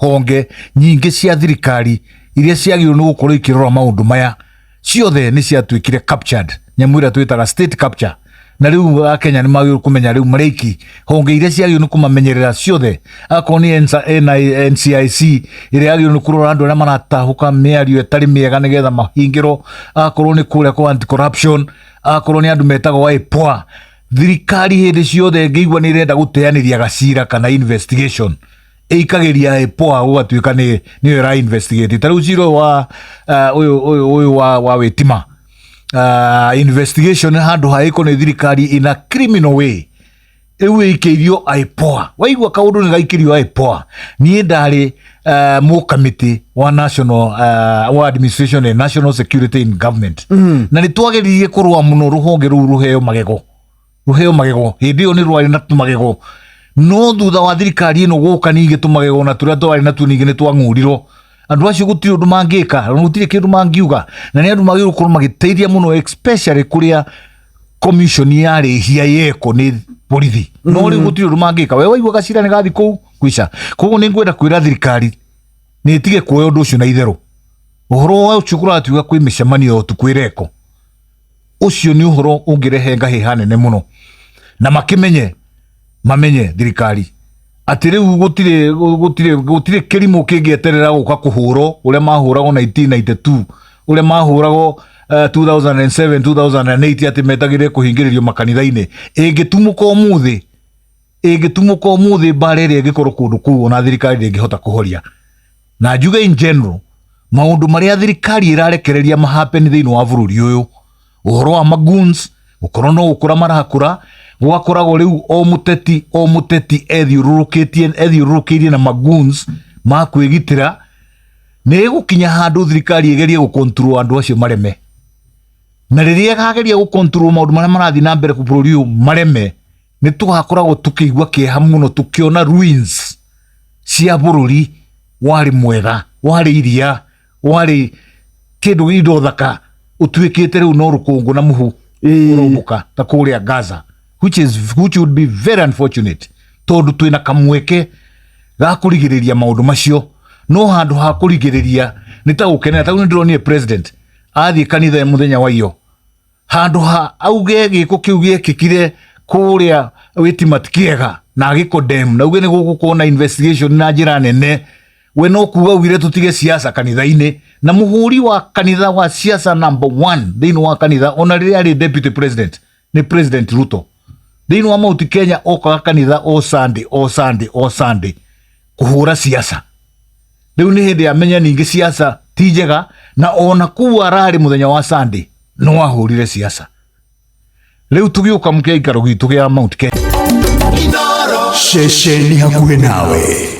Honge nyingĩ cia thirikari iria ciagĩrĩirwo nĩ gũkorwo ikĩrora maũndũ maya ciothe nĩ ciatuĩkire captured, nyamũ ĩrĩa twĩtaga state capture. Na rĩu Akenya nĩ magĩrĩirwo kũmenya rĩu marĩki honge iria ciagĩrĩirwo nĩ kũmamenyerera ciothe, akorwo nĩ NCIC ĩrĩa yagĩrĩirwo nĩ kũrora andũ arĩa maratahũka mĩario ĩtarĩ mĩega nĩgetha mahingĩrwo, akorwo nĩ kũrĩa kwa anti corruption, akorwo nĩ andũ metagwo IPOA. Thirikari hĩndĩ ciothe ĩngĩigua nĩ ĩrenda gũteanĩria gacira kana investigation, ĩikagĩria IPOA gũgatuĩka nĩ nĩyo ĩra investigate. Ta rĩu cira ũyũ wa ũyũ ũyũ ũyũ wa wĩtima, investigation handũ ha ĩkwo nĩ thirikari in a criminal way, rĩu ĩikĩirio IPOA. Waigua kaũndũ nĩ gaikĩrio IPOA. Niĩ ndarĩ mũkamĩtĩ wa national wa administration and national security in government, na nĩ twageririe kũrũa mũno rũhonge rũu rũheo magego, rũheo magego. Hĩndĩ ĩyo nĩ rwarĩ na tũmagego, no thutha wa thirikari ĩno gũka ningĩ tũmagego na tũrĩa twarĩ natuo ningĩ nĩ twang'ũrirwo. Andũ acio gũtirĩ ũndũ mangĩka na gũtirĩ kĩndũ mangiuga, na nĩ andũ magĩrĩirwo gũkorwo magĩteithia mũno, especially kũrĩa commission yarĩhia yeko nĩ borithi. No rĩu gũtirĩ ũndũ mangĩka, we waigua gacira nĩ gathi kũu kwica. Koguo nĩ ngwenda kwĩra thirikari nĩ ĩtige kuoya ũndũ ũcio na itherũ. Ũhoro wa ũcio kũratuĩka kwĩ mĩcemanio ya ũtukũ ĩreko, ũcio nĩ ũhoro ũngĩrehe ngahĩha nene mũno. Na makĩmenye, mamenye thirikari atĩ rĩu gũtirĩ gũtirĩ gũtirĩ kĩrimũ kĩngĩeterera gũka kũhũrwo ũrĩa mahũragwo 1992, ũrĩa mahũragwo 2007, 2008, atĩ metagĩrĩre kũhingĩrĩrio makanitha-inĩ. Ĩngĩtumũka ũmũthĩ, ĩngĩtumũka ũmũthĩ, mbara ĩrĩa ĩngĩkorwo kũndũ kũu ona thirikari ndĩngĩhota kũhoria. Na njuge in general, maũndũ marĩa thirikari ĩrarekereria mahappen thĩinĩ wa bũrũri ũyũ, ũhoro wa magoons gũkorwo no gũkũra marakũra, gũgakoragwo rĩu o mũteti o mũteti ethiũrũrũkĩtie ethiũrũrũkĩirie na magoons ma kwĩgitĩra, nĩ ĩgũkinya handũ thirikari ĩgerie gũcontrol andũ acio mareme. Na rĩrĩa ĩkageria gũcontrol maũndũ marĩa marathiĩ na mbere bũrũri ũyũ mareme, nĩ tũgakoragwo tũkĩigua kĩeha mũno tũkĩona ruins cia bũrũri warĩ mwega, warĩ iria, warĩ kĩndũ indo thaka, ũtuĩkĩte rĩu no rũkũngũ na mũhu ũrombũka ta kũrĩa Gaza, which would be very unfortunate, tondũ twĩna kamweke ga kũrigĩrĩria maũndũ macio. No handũ ha kũrigĩrĩria nĩ ta gũkenera. Ta rĩu nĩ ndĩronire president athiĩ kanitha mũthenya wa iyo, handũ ha auge gĩko kĩu gĩekĩkire kũrĩa wĩtima ti kĩega na agĩcondemn na auge nĩ gũgũkorwo na investigation na njĩra nene, we no kuga augire tũtige siasa kanitha-inĩ. Na mũhũri wa kanitha wa siasa number one thĩinĩ wa kanitha, ona rĩrĩa arĩ deputy president, nĩ President Ruto. Thĩinĩ wa Mount Kenya okaga kanitha o Sunday, o Sunday, o Sunday kũhũra siasa. Rĩu nĩ hĩndĩ amenya ningĩ siasa ti njega, na ona kũu ararĩ mũthenya wa Sunday no ahũrire siasa. Rĩu tũgĩũka mũkĩaikaro gitũ kĩa Mount Kenya. Ceceni hakuhĩ nawe.